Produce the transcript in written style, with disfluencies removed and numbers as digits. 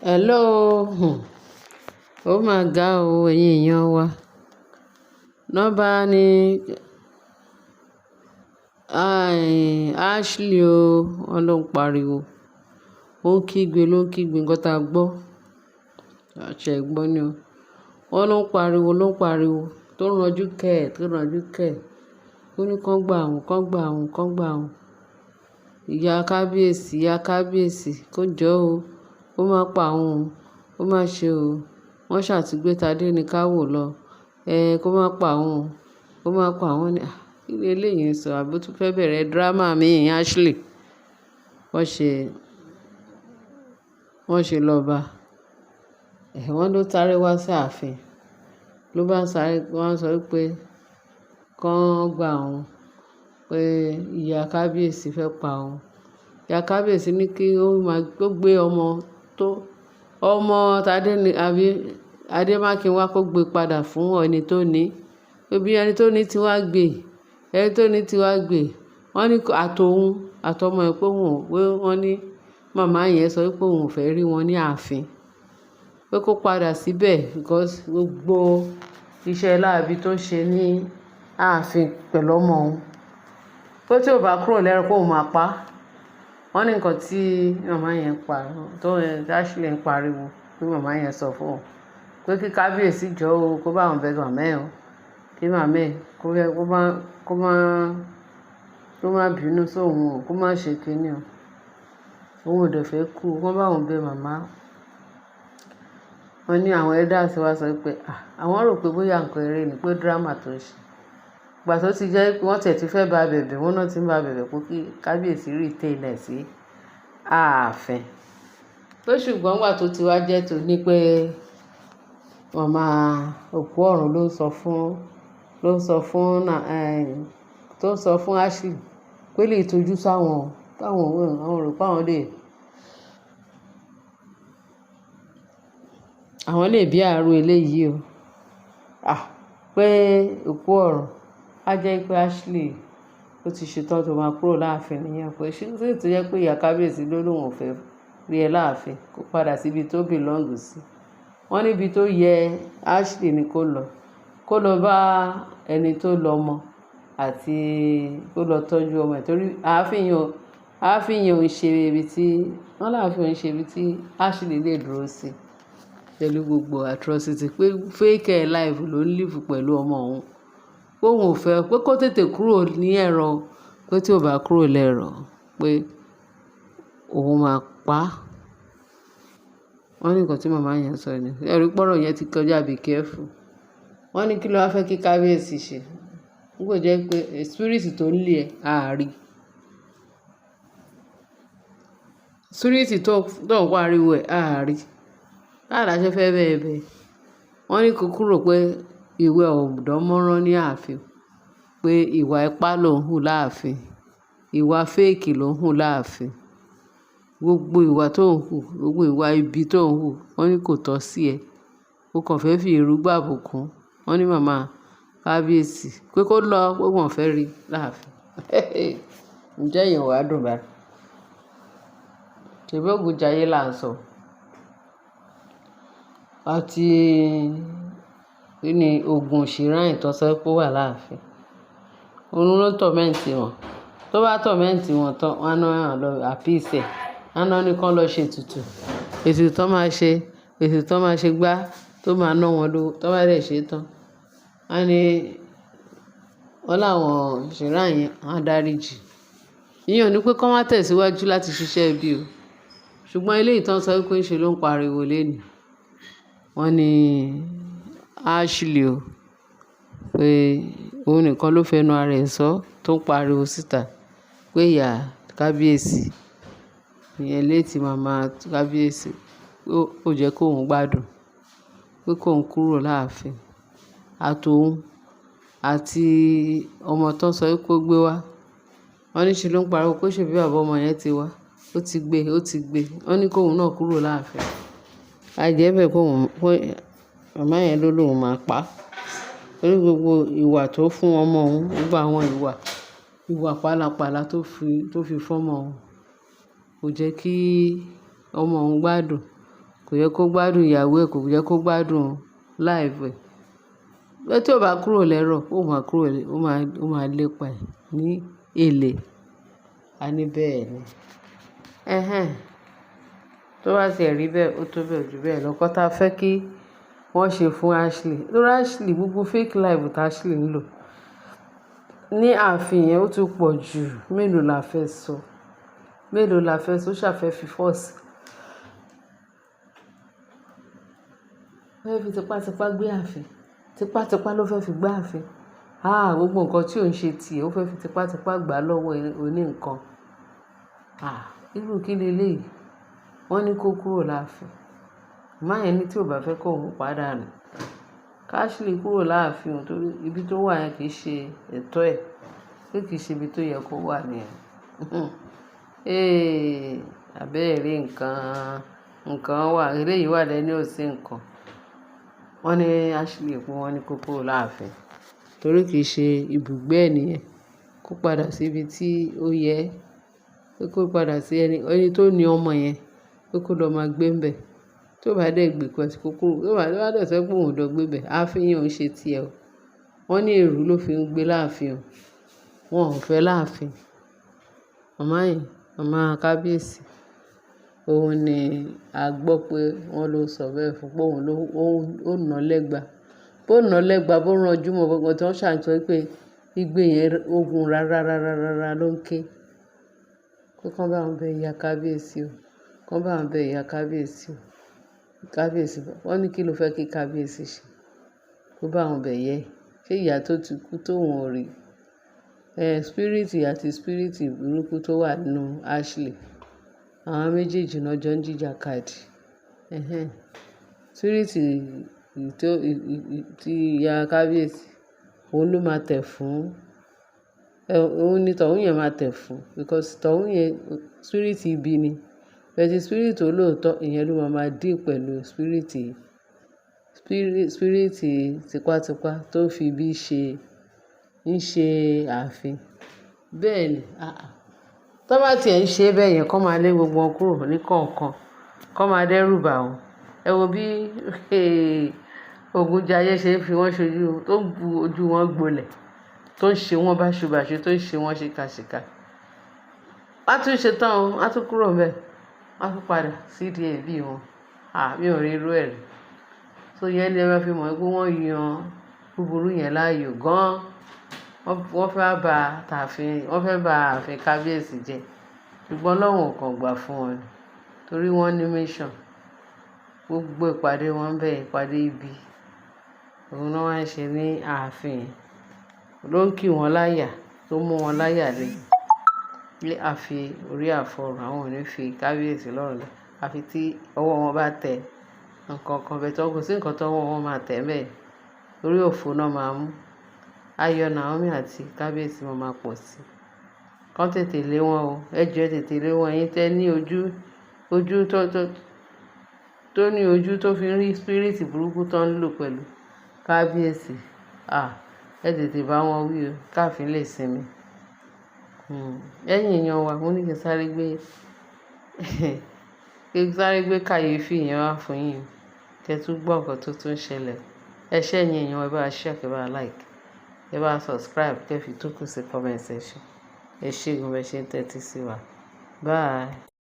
Hello, ó máa ga o, ẹ̀yin èèyàn wa. Ná bá ní, Ashley o, wọ́n ló ń pariwo. Ó ń kígbe, ló ń kígbe nǹkan tá a gbọ́. Àṣẹ gbọ́ ni o. Wọ́n ló ń pariwo, ló ń pariwo, tó ń ranjú kẹ̀, tó ń ranjú kẹ̀. Ó ní kán gbà òun, kán gbà òun, kán gbà òun. Ìyá kábíyèsí, ìyá kábíyèsí, kó jọ́ o, ó máa pa òun, ó máa ṣe o. Wọ́n ṣà ti gbé Tádé ní ká wò lọ. Ẹ kó má pa òun, kó má pa òun ni. Kí ni eléyìí ń sọ? Àbí ó tún fẹ́ bẹ̀rẹ̀ drama mi, Ashley? Wọ́n ṣe, wọ́n ṣe lọ bá. Wọ́n ló sáré wá sí ààfin. Ló bá sáré, wọ́n sọ wípé kán gbà òun, pé ìyá kábíyèsí fẹ́ pa òun. Ìyá kábíyèsí ní kí ó máa gbé ọmọ tó, ọmọ Tádé ní, àbí Adémákinwá kó gbé padà fún ẹni tó ní. Pé bí ẹni tó ní tí wá gbé, ẹni tó ní tí wá gbé. Wọ́n ní àtọ̀hún, àtọmọ ẹ̀ pé òun, pé wọ́n ní màmá yẹn sọ wípé òun ò fẹ́ rí wọn ní ààfin. Pé kó padà síbẹ̀ because gbogbo iṣẹ́ láabi tó ṣe ní ààfin pẹ̀lú ọmọ òun. Pé tí ó bá kúrò lẹ́rọ̀ pé òun máa pa á. Wọ́n ní nǹkan tí màmá yẹn ń pa, tó Ashley ń pariwo pé màmá yẹn sọ fún òun. Pé kí kábíyèsí jọ́ o, kó bá òun bẹ màmá ẹ̀ o. Kí màmá ẹ̀ kó fẹ́, kó má, kó má, kó má bínú sí òun o, kó má ṣe kíni o. Òun ò dẹ̀ fẹ́ kú, kó bá òun bẹ màmá. Wọ́n ní àwọn elders wá sọ pé, à, àwọn rò pé bóyá nǹkan eré ni, pé drama tó ń ṣe. Ìgbà tó ti jẹ́ pé wọ́n tiẹ̀ ti fẹ́ bá bẹ̀bẹ̀, wọ́n náà tí ń bá bẹ̀bẹ̀ pé kí kábíyèsí retain ẹ̀ sí ààfin. Pé ṣùgbọ́n ìgbà tó ti wá jẹ́ tó ní pé màmá òkú ọ̀run ló ń sọ fún, ló ń sọ fún, tó ń sọ fún Ashley pé lè tojú sáwọn, táwọn, àwọn rò pé àwọn lè, àwọn lè bí àárò eléyìí o. À, pé òkú ọ̀run. A jẹ́ pé Ashley ó ti ṣetán tó máa kúrò láàfin nìyẹn. Pé ṣé tó jẹ́ pé ìyá kábíyèsí ló lóun ò fẹ́ rí ẹ láàfin, kó padà sí ibi tó belong sí. Wọ́n ní ibi tó yẹ Ashley ni kó lọ. Kó lọ bá ẹni tó lọmọ àti kó lọ tọ́jú ọmọ ẹ̀ torí ààfin yẹn ò, ààfin yẹn ò ń ṣe ibi tí, wọ́n láàfin ò ń ṣe ibi tí Ashley lè dúró sí pẹ̀lú gbogbo atrocity pé fake life ló ń live pẹ̀lú ọmọ òun. Pé òun ò fẹ́, pé kó tètè kúrò ní ẹ̀rọ, pé tí ó bá kúrò lẹ́rọ̀ pé òun máa pa á. Wọ́n ní nǹkan tí màmá yẹn sọ ni. Ẹ rí pé ọ̀rọ̀ yẹn ti kọjá be careful. Wọ́n ní kí ló wá fẹ́ kí kábíyèsí ṣe. Nígbà tó jẹ́ pé spirit tó ń lé ẹ, a rí. Spirit tó ń pariwo ẹ̀, a rí. Báwo la ṣe fẹ́ bẹ́ẹ̀ bẹ́ẹ̀. Wọ́n ní kó kúrò pé ìwà ò dánmọ́rán ní ààfin. Pé ìwà ipá ló ń hù láàfin. Ìwà fake ló ń hù láàfin. Gbogbo ìwà tó ń hù, gbogbo ìwà ibi tó ń hù, wọ́n ní kò tọ́ sí ẹ. Ó kàn fẹ́ fi èrú gbàbùkún. Wọ́n ní màmá kábíyèsí pé kó lọ, pé wọ́n fẹ́ rí láàfin. Ǹjẹ́ ìyẹn ò wá dùn báyìí? Ṣèbí ògùn jayé là ń sọ. Àti kí ni ògùn shrine tó sọ pé ó wà láàfin. Òun ló ń torment wọn. Tó bá torment wọn tán, wọ́n á náà lọ appease ẹ̀. Wọ́n á náà ní kí wọ́n lọ ṣe ètùtù. Ètùtù tó máa ṣe, ètùtù tó máa ṣe gbá, tó máa ná wọn lówó, tó bá dẹ̀ ṣe tán. Wọ́n ní, wọ́n láwọn shrine yẹn, wọ́n á dáríjì. Ìyẹn ò ní pé kí wọ́n má tẹ̀síwájú láti ṣiṣẹ́ ibi o. Ṣùgbọ́n eléyìí tó ń sọ wípé ń ṣe ló ń pariwo léèní. Wọ́n ní Ashley o, pé òun nìkan ló fẹnu ara ẹ̀ sọ tó ń pariwo síta pé ìyá kábíyèsí, ìyẹn late màmá kábíyèsí, ó jẹ́ kó òun gbádùn, pé kó òun kúrò láàfin. Àtòun àti ọmọ tó ń sọ wípé ó gbé wá. Wọ́n ní ṣe ló ń pariwo pé ṣe bí bàbá ọmọ yẹn ti wá, ó ti gbé, ó ti gbé. Wọ́n ní kó òun náà kúrò láàfin. Àìjẹ́bẹ̀ kó òun, pé màmá yẹn ló lóun máa pa á. Torí gbogbo ìwà tó fún ọmọ òun, gbogbo àwọn ìwà, ìwà pálapàla tó fi fún ọmọ òun kò jẹ́ kí ọmọ òun gbádùn. Kò yẹ kó gbádùn ìyàwó ẹ̀, kò yẹ kó gbádùn life ẹ̀. Pé tí ó bá kúrò lẹ́rọ̀, ó máa kúrò, ó máa lépa ẹ̀ ní èlé. A ní bẹ́ẹ̀ ni. Ẹhẹ́n. Tó bá ti ẹ rí bẹ́ẹ̀, ó tó bẹ́ẹ̀, ju bẹ́ẹ̀ lọ. Nǹkan tá fẹ́ kí wọ́n ṣe fún Ashley. Torí Ashley, gbogbo fake life tí Ashley ń lò ní ààfin yẹn ó ti pọ̀ jù. Mélòó la fẹ́ sọ? Mélòó la fẹ́ sọ? Ó ṣà fẹ́ fi force. Ó fẹ́ fi tipátipá gbé ààfin. Tipátipá ló fẹ́ fi gbé ààfin. Ah, gbogbo nǹkan tí ò ń ṣe tì ẹ́, ó fẹ́ fi tipátipá gbà lọ́wọ́ oní nǹkan. Ah, irú kí ni eléyìí? Wọ́n ní kó kúrò láàfin. Màmá yẹn ní tí ò bá fẹ́ kó òun pàdánù. Ká Ashley kúrò láàfin torí ibi tó wà yẹn kì í ṣe ẹ̀tọ́ ẹ̀. Pé kì í ṣe ibi tó yẹ kó wà níyẹn. Ee, àbẹ́ẹ̀ rí nǹkan, nǹkan wà. Eléyìí wà lẹ́ní ò sí nǹkan. Wọ́n ní Ashley pé wọ́n ní kó kúrò láàfin torí kì í ṣe ibùgbé ẹ̀ nìyẹn. Kó padà sí ibi tí ó yẹ. Pé kó padà sí ẹni, ẹni tó ní ọmọ yẹn, pé kó lọ máa gbé níbẹ̀. Tó bá dé gbé kó kúrò, tó bá dé sọ pé òun ò lọ gbé bẹ̀, ààfin yẹn ò ń ṣe ti ẹ o. Wọ́n ní èrú ló fi ń gbé láàfin o. Wọn ò fẹ́ láàfin. Màmá yẹn, màmá kábíyèsí, òun ni a gbọ́ pé wọ́n ló sọ bẹ́ẹ̀ fún pé òun ló, ó nà lẹ́gba. Bó nà lẹ́gba, bó ranjú mọ́ gbogbo tí wọ́n ṣà ń sọ pé igbe yẹn ogun rárá, rárá, rárá ló ń ké. Pé kí wọ́n bá wọn bẹ ìyá kábíyèsí o. Kí wọ́n bá wọn bẹ ìyá kábíyèsí o. Kábíyèsí, wọ́n ní kí ló fẹ́ kí kábíyèsí ṣe? Kó bá wọn bẹ ìyá ẹ. Ṣé ìyá tó ti kú tó òun ò rí? Eh, spirit àti spirit burúkú tó wà nínú Ashley. Àwọn méjèèjì náà jọ ń jìjàkadì. Ẹhẹ́n. Spirit tó, tí ìyá kábíyèsí, òun ló máa tẹ̀ fún, òun ni tọ̀ún yẹn máa tẹ̀ fún because tọ̀ún yẹn spirit ibi ni. But spirit olóòótọ́, ìyẹn ló máa máa deal pẹ̀lú spirit, spirit, spirit tipátipá tó fi ibi ṣe, ń ṣe ààfin. Bẹ́ẹ̀ ni. Àà. Tó bá tí ẹ̀ ń ṣe bẹ́ẹ̀ yẹn, kó máa lé gbogbo wọn kúrò ní kọ̀ọ̀kan. Kó máa dẹ́rù bà wọ́n. Ẹ wo bí Ògúnjayé ṣe ń fi wọ́n ṣojú, tó ń bu ojú wọn gbolẹ̀, tó ń ṣe wọ́n báṣubàṣu, tó ń ṣe wọ́n ṣìkàṣìkà. Wọ́n á tún ṣe tán o, wọ́n á tún kúrò níbẹ̀. Wọ́n á tún padà sí ìdí ẹbí wọn. À, mi ò rí irú ẹ rí. So ìyẹn ni ẹ máa fi mọ̀ pé wọ́n yan búburú yẹn láàyò gan. Wọ́n fẹ́ bá tààfin, wọ́n fẹ́ bá ààfin kábíyèsí jẹ́. Ṣùgbọ́n Ọlọ́run ò kan gbà fún wọn ni. Torí wọ́n ní mission. Gbogbo ìpàdé wọn bẹ́ẹ̀, ìpàdé ibi. Òun náà wá ń ṣe ní ààfin. Ló ń kí wọn láyà, tó mú wọn láyà lé. Pé a fi orí àfọ̀rọ́, àwọn ò ní fi kábíyèsí lọ́rùn lẹ́. Àfi tí ọwọ́ wọn bá tẹ nǹkan kan bẹ́ẹ̀ tó kò sí nǹkan tó ọwọ́ wọn máa tẹ̀ bẹ́ẹ̀. Torí òfo náà máa mú. Ayọ̀ Naomi àti kábíyèsí máa ma pọ̀ sí. Kán tètè lé wọn o. Ẹ jọ ẹ tètè lé wọn. Ẹ̀yin tẹ ní ojú, ojú tó, tó, tó ní ojú tó fi ń rí spirit burúkú tó ń lò pẹ̀lú kábíyèsí. À, ẹ tètè bá wọn wí o. Káàfin lè sinmi. Ẹ̀yin èèyàn wa, mo ní kí n sáré gbé, kí n sáré gbé kàyéfì yẹn wá fún yín. Kí ẹ tún gbọ́ nǹkan tó tún ṣẹlẹ̀. Ẹ ṣé ẹ̀yin èèyàn, ẹ bá share, kí ẹ bá like, ẹ bá subscribe, kí ẹ fi tókù sí comment section. Ẹ ṣé gan bẹ ṣe ń tẹ́tí sí wa. Bye.